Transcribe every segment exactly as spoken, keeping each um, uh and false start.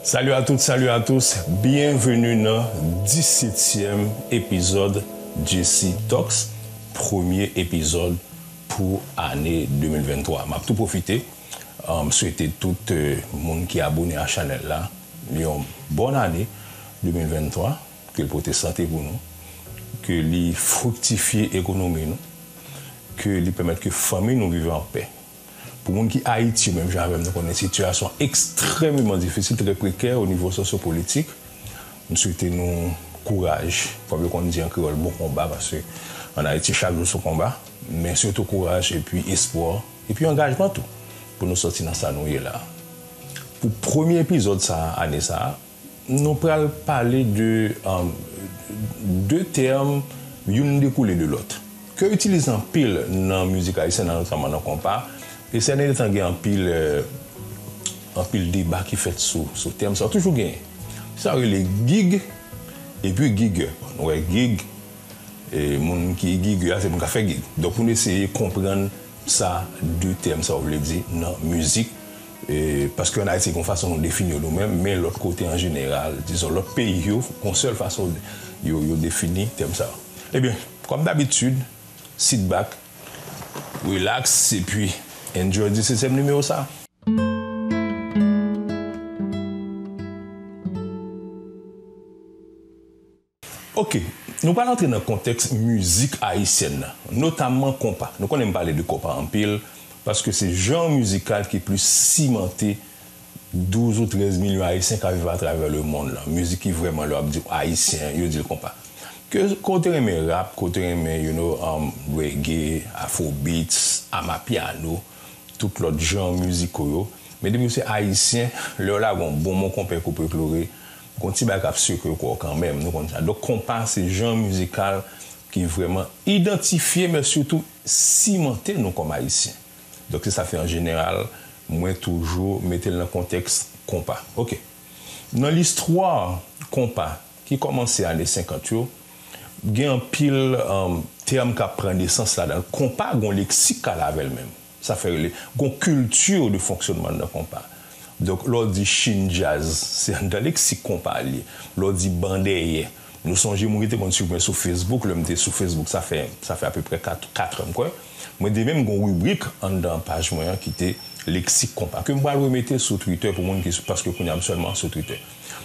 Salut à toutes, salut à tous, byenveni nan disetyèm epizòd J C Talks, premye epizòd pou ane de mil venntwa. M ap tou pwofite, um, swete tout, euh, moun ki abone a chanèl la yon bòn ane de mil venntwa, ke l pote sante pou nou, ke li friktifye ekonomi nou, ke li pèmèt ke fanmi nou viv anpè. Pou moun ki Ayiti, menm jan avè m, nou konnen sitiyasyon ekstrèmeman difisil, trè prekè o nivo sosyopolitik. M swete nou kouraj, kòm yo konn di an kreyòl, bon konba, paske ann Ayiti, chak jou se yon konba, men sitou kouraj epi espwa, epi angajman tou, pou nou sòti nan sa nou ye la. Pou premye epizòd sa a, ane sa a, nou pral pale de, um, de tèm, youn dekoule de lòt, ke yo itilize anpil nan mizik ayisyèn, notaman nan konpa, e sèten tan gen anpil, euh, anpil deba ki fèt sou, sou tèm sa yo. Toujou genyen. Sa yo rele gig, epi gigè. Nou wè gig, e moun ki gigè a, se moun k ap fè gig. Donk, pou nou eseye konprann sa de tèm sa yo vle di nan mizik, e, paske ann Ayiti, gen yon fason nou defini yo nou menm, men lòt kote an jeneral, dizon, lòt peyi yo, gen yon sèl fason yo, yo defini tèm sa yo. Ebyen, kòm dabitid, sit back, relax, epi enjoy disetyèm nimewo sa. Ok, nou pral antre nan kontèks mizik ayisyèn nan, notaman konpa. Nou konnen m pale de konpa anpil, paske se jan mizikal ki plis simante douz ou trèz milyon Ayisyen k ap viv atravè lemonn lan. Mizik ki vrèman, lè w ap di w Ayisyen, yo di l konpa. Ke, ke w te renmen rap, ke w te renmen, you know, um, reggae, afrobeats, amapiano, tout lòt jan miziko yo. Men depi w se Ayisyen, lè w lage yon bon mon konpè koupe klore, gen yon ti bagay k ap sekwe kò w kanmenm, nou konn sa. Donk, konpa se jan mizikal ki vrèman idantifye, men sitou simante nou kòm Ayisyen. Donk, se sa fè an jeneral, mwen toujou mete l nan kontèks konpa. Ok. Nan listwa konpa ki kòmanse ane senkant yo, gen anpil, um, tèm k ap pran nesans ladan l. Konpa gen yon leksik k ale avè l menm. Sa fè rele, gen yon kilti de fonksyonman nan konpa. Donk, lè w di chin djaz, se anndan leksik konpa li ye. Lè w di bandèyè, nou sonje moun ki te konn swiv mwen sou Facebook, lè m te sou Facebook, sa fè, sa fè apeprè kat, kat an, m kwè. Mwen te menm gen yon ribrik anndan paj mwen an ki te leksik konpa, ke m pral remete sou Twitter pou moun ki, paske kounye a m sèlman sou Twitter.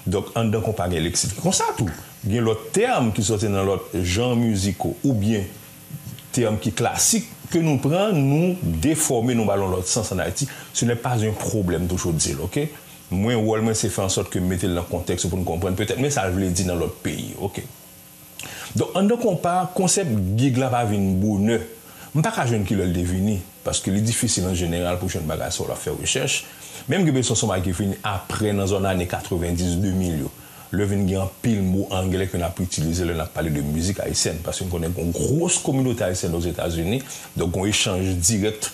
Donk, anndan konpa gen leksik. Konsa tou, gen lòt tèm ki sòti nan lòt jan miziko oubyen tèm ki klasik, ke nou pran, nou defòme, nou ba l yon lòt sans ann Ayiti. Ce n'est pas un problème, toujou di l, ok? Mwen, wòl mwen, se fè an sòt ke m mete l nan kontèks pou n konprann petèt, men sa l vle di nan lòt peyi, ok? Donk, anndan konpa, konsèp gig la pa vin bonè. M pa ka jwenn kilè l te vini, paske li difisil an jeneral pou jwenn bagay sa w lè w ap fè rechèch. Men m gen enpresyon se yon bagay ki vini apre, nan zòn ane katrevenndis, de mil yo. Lè vin gen anpil mo anglè ke n ap itilize lè n ap pale de mizik ayisyèn, paske n konnen gen yon gwòs kominote ayisyèn Ozetazini, donk gen yon echanj dirèk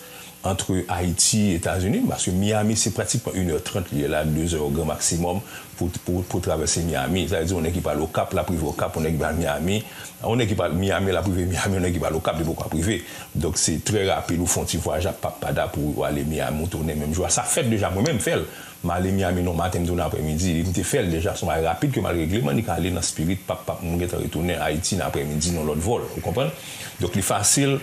ant Ayiti, Etazini, paske Miami se pratikman inè trant li ye la, dezè gran maksimòm pou, pou, pou travèse Miami. Sa vle di, yon nèg ki pral Okap, l ap rive Okap, yon nèg ki pral Miami, yon nèg ki pral Miami, l ap rive Miami, yon nèg ki pral Okap, li poko ap rive. Donk, se trè rapid, ou fè yon ti vwayaj ap pap pada pou w ale Miami, ou tounen menm jou a. Sa fèt deja, mwen menm m fè l. M ale Miami nan maten, m tounen aprèmidi. M te fè l deja, se yon bagay rapid ke m al regle, m annik ale nan spirit, pap, pap, m gentan retounen Ayiti nan aprèmidi, nan lòt vòl, ou konprann? Donk, li fasil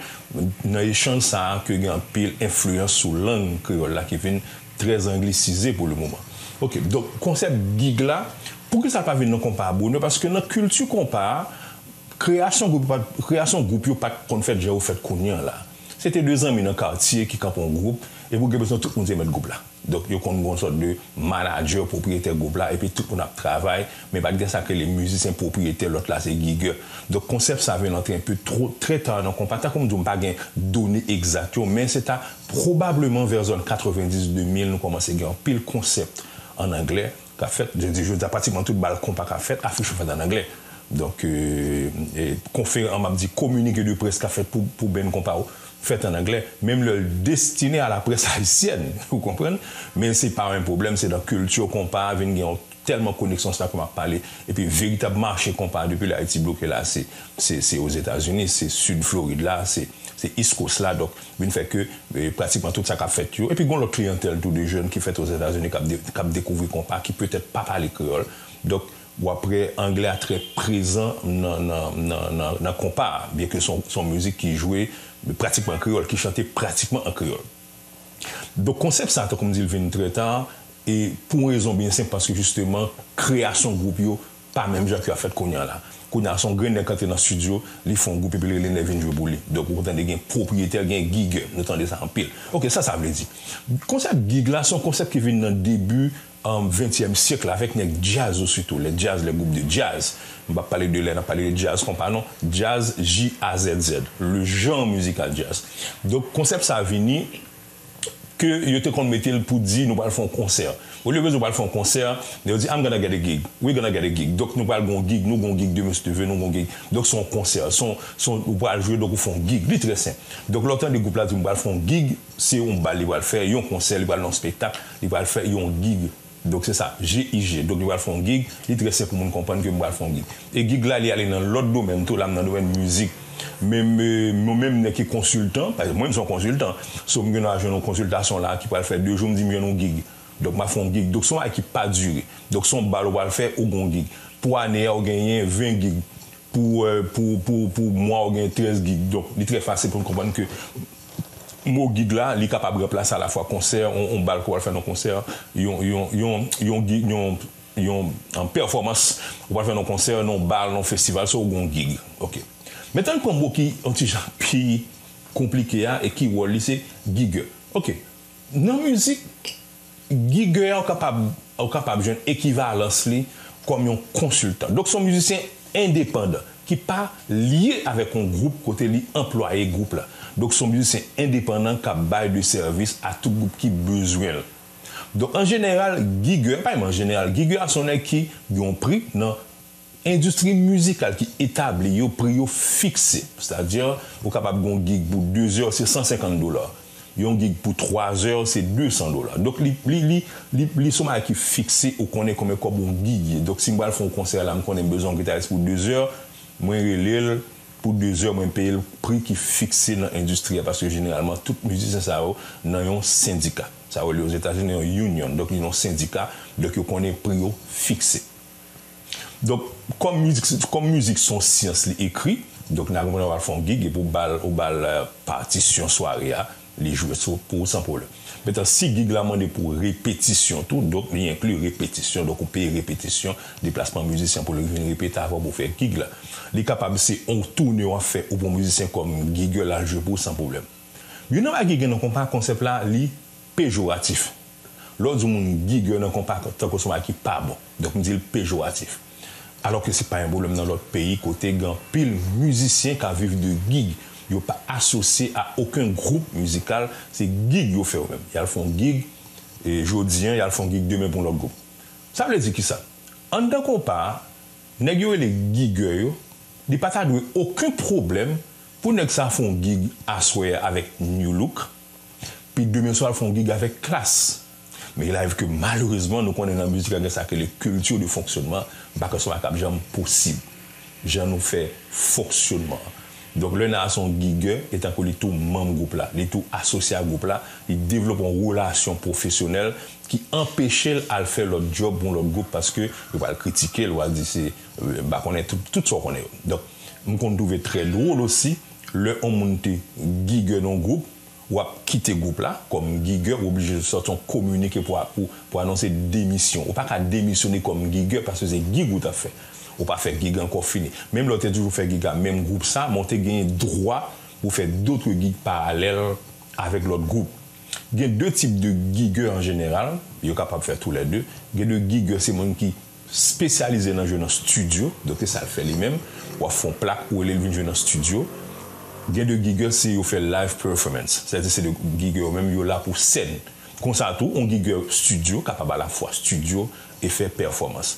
nan echanj sa a ke gen anpil enfliyans sou lang kreyòl la ki vin trè anglisize pou le moman. Ok, donk, konsèp gig la, poukisa l pa vin nan konpa a bonè? Paske nan kilti konpa a, kreyasyon gwoup yo pa t, kreyasyon gwoup yo pa t konn fèt jan yo fèt kounye a la. Se te de zanmi nan katye ki kanpe yon gwoup, epi w gen enpresyon tout moun se mèt gwoup la. Donk, yo konn gen yon sòt de manadjè, pwopriyetè gwoup la, epi tout moun ap travay, men pa t gen sa k rele mizisyen pwopriyetè, lòt la se gigè. Donk, konsèp sa vin antre enpe two, trè ta nan konpa. Tankou m di w, m pa gen done egzak yo, men se ta pwobableman vè zòn katrevenndis, de mil, nou kòmanse gen anpil konsèp an anglè k ap fèt. Je di, jodi a, pratikman tout bal konpa k ap fèt, afich yo fèt an anglè. Donk, euh, e konferan-, m ap di, kominike de près k ap fèt pou, pou band konpa yo fèt an anglè, menm lè l destine a la près ayisyèn, ou konprann? Men se pa yon pwoblèm, se nan kilti konpa a, vin gen yon tèlman koneksyon sa ke m ap pale, epi veritab mache konpa a depi lè Ayiti bloke la, se, se, se Ozetazini, se Sid Florid la, se, se East Coast la, donk, vin fè ke, eh, pratikman tout sa k ap fèt yo. Epi gen yon lòt kliyantèl tou de jèn ki fèt Ozetazini k ap de-, k ap dekouvri konpa, ki petèt pa pale kreyòl. Donk, w ap wè anglè a trè prezan nan, nan, nan, nan, nan konpa a, byen ke se yon, se yon mizik ki jwe pratikman an kreyòl, ki chante pratikman an kreyòl. Donk, konsèp sa, tankou m di, l vin trè ta, e pou yon rezon byen senp, paske jisteman, kreyasyon gwoup yo pa menm jan ke y ap fèt kounye a la. Kounye a, se yon grenn nèg k antre nan estidyo, li fè yon gwoup epi l rele nèg vin jwe pou li. Donk, ou tande gen pwopriyetè, gen gigè. Nou tande sa anpil. Oke, sa sa vle di? Konsèp gig la, se yon konsèp ki vin nan debi, um, ventyèm syèk la, avèk nèg djaz yo sitou, lè djaz, lè gwoup de djaz. M p ap pale de lè n ap pale de djaz konpa non, djaz, J A Z Z, le genre musical jazz. Donk, konsèp sa vini, ke yo te konn mete l pou di nou pral fè yon konsè. Olye yo di nou pral fè yon konsè, yo di, "I'm gonna get a gig. We're gonna get a gig." Donk, nou pral gon gig, nou gon gig, demen si Dye vle, nou gon gig. Donk, se yon konsè, se yon, se yon, ou pral jwe, donk ou fè yon gig. Li trè senp. Donk, lè w tande gwoup la di, "M pral fè yon gig," se yon bal li pral fè, yon konsè, li pral nan yon spektak, li pral fè yon gig. Donk, se sa, G I G. Donk, li pral fè yon gig, li trè senp pou moun konprann ke m pral fè yon gig. E gig la, li ale nan lòt domèn tou, la m nan domèn mizik. Men, men, mwen menm nèg ki konsiltan, paske mwen menm se yon konsiltan. So, m gen dwa jwenn yon konsiltasyon la ki pral fè de jou, m di m jwenn yon gig. Donk, m ap fè yon gig. Donk, se yon bagay ki pa dire. Donk, se yon bal ou pral fè, ou gen yon gig. Pou ane a, ou genyen ven gig. Pou, euh, pou, pou, pou mwa, ou genyen trèz gig. Donk, li trè fasil pou n konprann ke mo gig la, li kapab ranplase alafwa konsè, yon, yon bal ke w pral fè nan konsè, yon, yon, yon, yon gig, yon, yon, yon pèfòmans, ou pral fè nan konsè, nan bal, nan festival, se ou gen yon gig. Oke. Men ann pran mo ki yon ti jan pi konplike a e ki wòl li se gigè. Oke. Nan mizik, gigè a ou kapab, ou kapab jwenn ekivalans li kòm yon konsiltan. Donk, se yon mizisyen endepandan ki pa lye avèk yon gwoup kote li anplwaye gwoup la. Donk, se yon mizisyen endepandan k ap bay de sèvis a tout gwoup ki bezwen l. Donk, an jeneral, gigè, pa menm an jeneral, gigè a se yon nèg ki gen yon pri nan endistri mizikal ki etabli yo, pri yo fikse. Sètadi, ou kapab gen yon gig pou de zè, se san senkant dola. Yon gig pou twa zè, se de san dola. Donk, li, li, li, li, li se yon bagay ki fikse, ou konnen konbyen kòb yon gig ye. Donk, si m pral fè yon konsè la, m konnen m bezwen yon gitaris pou de zè, mwen rele l, pou de zè, mwen peye l pri ki fikse nan endistri a, paske jeneralman, tout mizisyen sa yo nan yon sendika. Sa yo rele Ozetazini yon union. Donk, li nan yon sendika, donk yo konnen pri yo fikse. Donk, kòm mizik, kòm mizik se yon syans, li ekri, donk, n a konprann w al fè yon gig, epi w ba l, w ba l, euh, patisyon sware a, li jwe sou, pou ou san pwoblèm. Mentnan, si gig la mande pou repetisyon tou, donk, li enkli repetisyon, donk, ou peye repetisyon, deplasman mizisyen pou l vin repete avan pou fè gig la. Li kapab se yon toune w ap fè, ou pran mizisyen kòm gigè, l al jwe pou ou san pwoblèm. Youn nan bagay ki gen nan konpa, konsèp la, li pejoratif. Lè w di yon moun gigè nan konpa, tankou se yon bagay ki pa bon. Donk, m di l pejoratif. Alòske se pa yon pwoblèm nan lòt peyi kote gen anpil mizisyen k ap viv de gig. Yo pa asosye a okenn gwoup mizikal, se gig yo fè yo menm. Y al fè yon gig, e jodi a, y al fè yon gig demen pou yon lòt gwoup. Sa vle di kisa? Anndan konpa a, nèg yo rele gigè yo, li pa ta dwe okenn pwoblèm pou nèg sa fè yon gig aswè a avèk Nu Look, pi demen swa l fè yon gig avèk Klass. Men il arrive ke malerezman, nou konnen nan mizik la gen sa ki rele culture de fonctionnement, m pa kwè se yon bagay k ap janm posib. Jan nou fè fonksyonman an. Donk, Lena se yon gigè, e tankou li tou manm gwoup la, li tou asosye a gwoup la, li devlope yon relasyon pwofesyonèl ki anpeche l al fè lòt djòb pou yon lòt gwoup paske yo pral kritike l, yo pral di se, euh, m pa konnen tout, tout sa w konnen yo. Donk, m konn twouve trè dwòl osi, lè yon moun te gigè nan yon gwoup, w ap kite gwoup la kòm gigè, ou oblije sòti yon kominike pou, pou, pou anonse demisyon. Ou pa ka demisyone kòm gigè paske se gig ou t ap fè. Ou pa fè gig ankò fini. Menm lè w te toujou fè gig a menm gwoup sa, men w te genyen dwa pou fè dotre gig paralèl avèk lòt gwoup. Gen de tip de gigè an jeneral, yo kapab fè toulède. Gen de gigè, se moun ki espesyalize nan jwe nan estidyo, donk se sa l fè li menm. W ap fè yon plak, ou rele l vin jwe nan estidyo. Gen de gigè, se yo fè live performance. Sètadi se de gigè yo menm, yo la pou sèn. Konsa tou, yon gigè estidyo kapab alafwa estidyo e fè pèfòmans.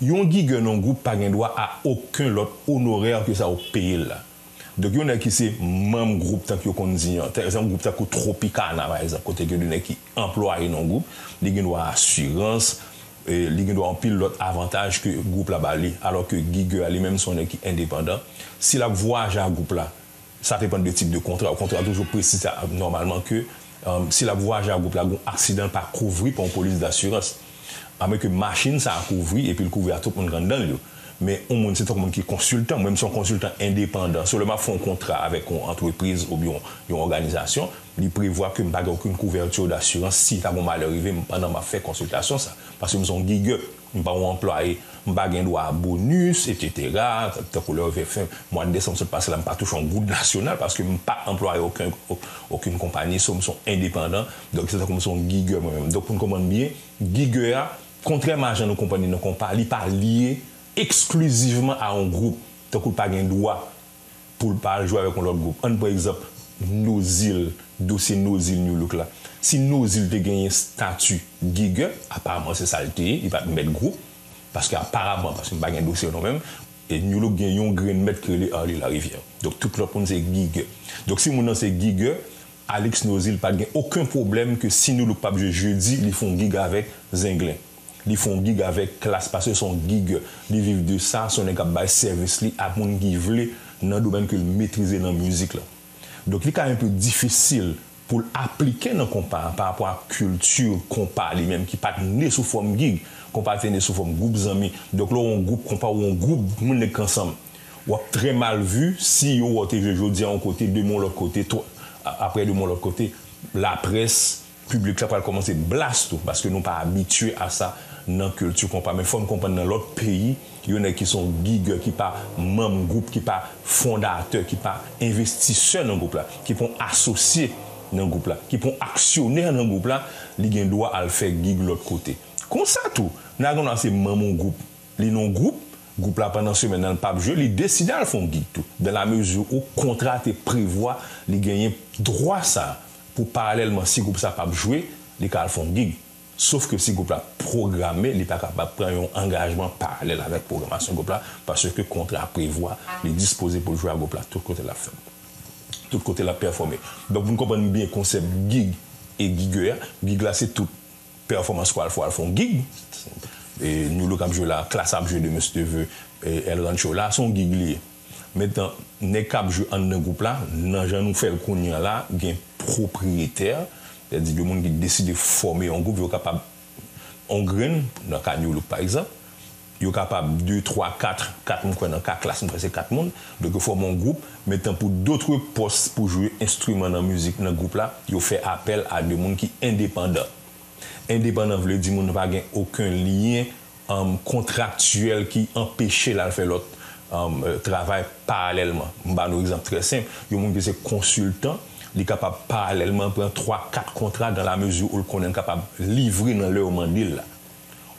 Yon gigè nan yon gwoup pa gen dwa a okenn lòt onorè ke sa yo peye l la. Donk, yon nèg ki se manm gwoup, tankou yo konn di an, se yon gwoup tankou Tropicana, pa egzanp, kote gen de nèg ki anplwaye nan gwoup, li gen dwa a asirans, e li gen dwa a anpil lòt avantaj ke gwoup la ba li, alò ke gigè a li menm se yon nèg ki endepandan. Si l ap vwayaje ak gwoup la, Sa depann de tip de kontra. Kontra toujou presize nòmalman ke, um, si l ap vwayaje ak gwoup la, gen yon aksidan, l pa kouvri pa yon polis dasirans. Amwenke machin sa a kouvri epi l kouvri a tout moun k anndan l yo. Men yon moun, se tankou moun ki konsiltan, mwen menm se yon konsiltan endepandan. So lè m ap fè yon kontra avèk yon antrepriz oubyen yon, yon òganizasyon, li prevwa ke m pa gen okenn kouvèti dasirans si ta gen yon malè rive m pandan m ap fè konsiltasyon sa. Paske m se yon gigè, m pa yon anplwaye, m pa gen dwa a bonis, etsetera. Tankou lè rive fen mwa desanm sot pase la, m pa touche yon goud nasyonal paske m pa anplwaye okenn, okenn konpayi, so m se yon endepandan. Donk se tankou m se yon gigè mwen menm. Donk pou n konprann byen, gigè a, kontrèman a jan nou konprann li nan konpa, li pa lye eksklizivman a yon gwoup, tankou l pa gen dwa pou l pa al jwe avèk yon lòt gwoup. Ann pran egzanp Nozil, dosye Nozil Nu Look la. Si Nozil te genyen stati gigè, aparaman se sa l te ye, li pa t mèt gwoup, paske aparaman, paske m pa gen dosye non menm, e Nu Look gen yon grenn mèt ki rele Arly Larivière. Donk tout lòt moun se gigè. Donk si moun nan se gigè, Alex Nozil pa t gen okenn pwoblèm ke si Nu Look p ap jwe jedi, li fè yon gig avèk Zenglen. Li fè yon gig avèk Klass, paske se yon gigè. Li viv de sa, se yon nèg k ap bay sèvis li ak moun ki vle nan domèn ke l metrize nan mizik la. Donk li ka enpe difisil pou l aplike nan konpa a pa rapò a kilti konpa li menm ki pa t ne sou fòm gig. Konpa te ne sou fòm gwoup zanmi. Donk lè w yon gwoup konpa ou yon gwoup moun nèg k ansanm, w ap trè mal vi si yo wè w te jwe jodi a yon kote, demen yon lòt kote, twa, a-, aprè demen yon lòt kote. Laprès, piblik la pral kòmanse blast ou, paske nou pa abitye a sa nan kilti konpa. Men fò n konprann nan lòt peyi, yon nèg ki se yon gigè, ki pa manm gwoup, ki pa fondatè, ki pa envestisè nan gwoup la, ki pa yon asosye nan gwoup la, ki pa yon aksyonè nan gwoup la, li gen dwa al fè gig lòt kote. Konsa tou, n a gen dwa se manm yon gwoup, li nan yon gwoup, gwoup la pandan semèn nan l p ap jwe, li deside al fè yon gig tou, dans la mesure où kontra te prevwa li genyen dwa sa a pou paralèlman si gwoup sa p ap jwe, li ka al fè yon gig. Sof ke si gwoup la pwograme, li pa kapab pran yon angajman paralèl avèk pwogramasyon gwoup la, paske kontra prevwa li dispoze pou l jwe ak gwoup la tout kote l ap fè, tout kote l ap pèfòme. Donk pou n konprann byen konsèp gig e gigè a, gig la se tout pèfòmans ou al fè, al fè yon gig. E Nu Look ap jwe la, Klass ap jwe demen si Dye vle, e El Rancho la, se yon gig li ye. Mentnan, nèg k ap jwe anndan gwoup la, nan jan nou fè l kounye a la, gen pwopriyetè, sètadi de moun ki deside fòme yon gwoup, yo kapab, yon grenn, nan ka Nu Look pa egzanp, yo kapab de, twa, kat, kat, m kwè nan ka Klass, m kwè se kat moun, donk yo fòme yon gwoup, mentnan pou dòt pòs pou jwe enstriman nan mizik nan gwoup la, yo fè apèl a de moun ki endepandan. Endepandan vle di moun nan pa gen okenn lyen, um, kontraktyèl ki anpeche l al fè lòt, um, euh, travay paralèlman. M ba nou egzanp trè senp. Yon moun ki se konsiltan, li kapab paralèlman pran twa, kat kontra dans la mesure où l konnen l kapab livre nan lè yo mande l la.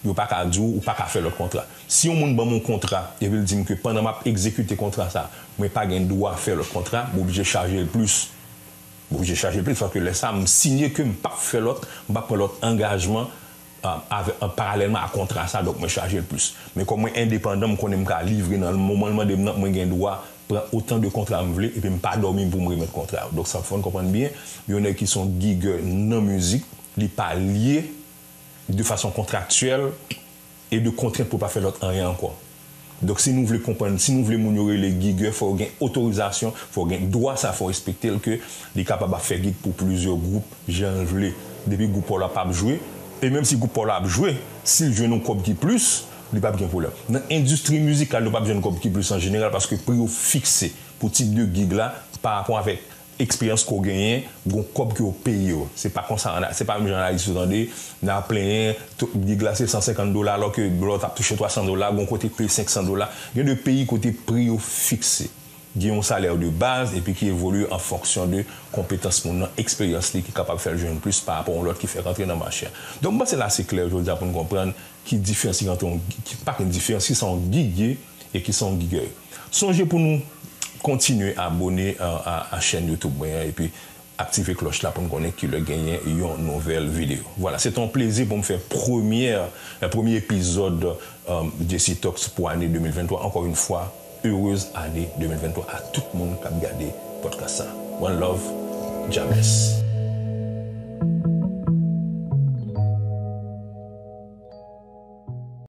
Yo pa ka di w, ou pa ka fè lòt kontra. Si yon moun ban m yon kontra, epi l di m ke pandan m ap egzekite kontra sa, mwen pa gen dwa fè lòt kontra, m oblije chaje l plis. M oblije chaje l plis, paske lè sa, m siyen ke m p ap fè lòt, m p ap pran lòt angajman, ah, avè-, an paralèlman a kontra sa, donk mwen chaje l plis. Men kòm mwen endepandan, m konnen m ka livre nan moman l mande m nan, mwen gen dwa pran otan de kontra m vle, epi m pa dòmi pou m remèt kontra yo. Donk sa fò n konprann byen, yon nèg ki se yon gigè nan mizik, li pa lye de fason kontraktyèl e de kontrent pou l pa fè lòt anyen ankò. Donk si nou vle konprann, si nou vle moun yo rele gigè, fò yo gen otorizasyon, fò yo gen dwa sa, fò yo respekte l ke li kapab ap fè gig pou plizyè gwoup jan l vle. Depi gwoup pa w la p ap jwe, e menm si gwoup pa w la ap jwe, si l jwenn yon kòb ki plis, li p ap gen pwoblèm. Nan endistri mizikal, nou p ap jwenn kòb ki plis an jeneral paske pri yo fikse pou tip de gig la pa rapò avèk eksperyans ke w genyen, gon kòb ke yo peye w. Se pa konsa, se pa menm jan an Ayiti ou tande, n a plenyen, tout gig la se san senkant dola, alò ke lòt ap touche twa san dola, gon kote k peye senk san dola. Gen de peyi kote pri yo fikse. Gen yon salè de baz, epi ki evolye an fonksyon de konpetans moun nan, eksperyans li, ki kapab fè l jwenn plis pa rapò yon lòt ki fèk antre nan mache a. Donk, m panse la se klè jodi a pou n konprann ki diferans ki ant yon, ki pa gen diferans, ki sa yon gig ye, e ki sa yon gigè. Sonje pou nou kontinye abòne a, a, a chèn YouTube mwen an, epi aktive klòch la pou n konnen kilè genyen yon nouvèl videyo. Vwala, se te yon plezi pou m fè premyè, euh, premye epizòd, euh, Jesse Talks pou ane de mil venntwa. Encore une fois, heureuse année de mil venntwa a tout moun k ap gade podcast sa. One love, Jah bless.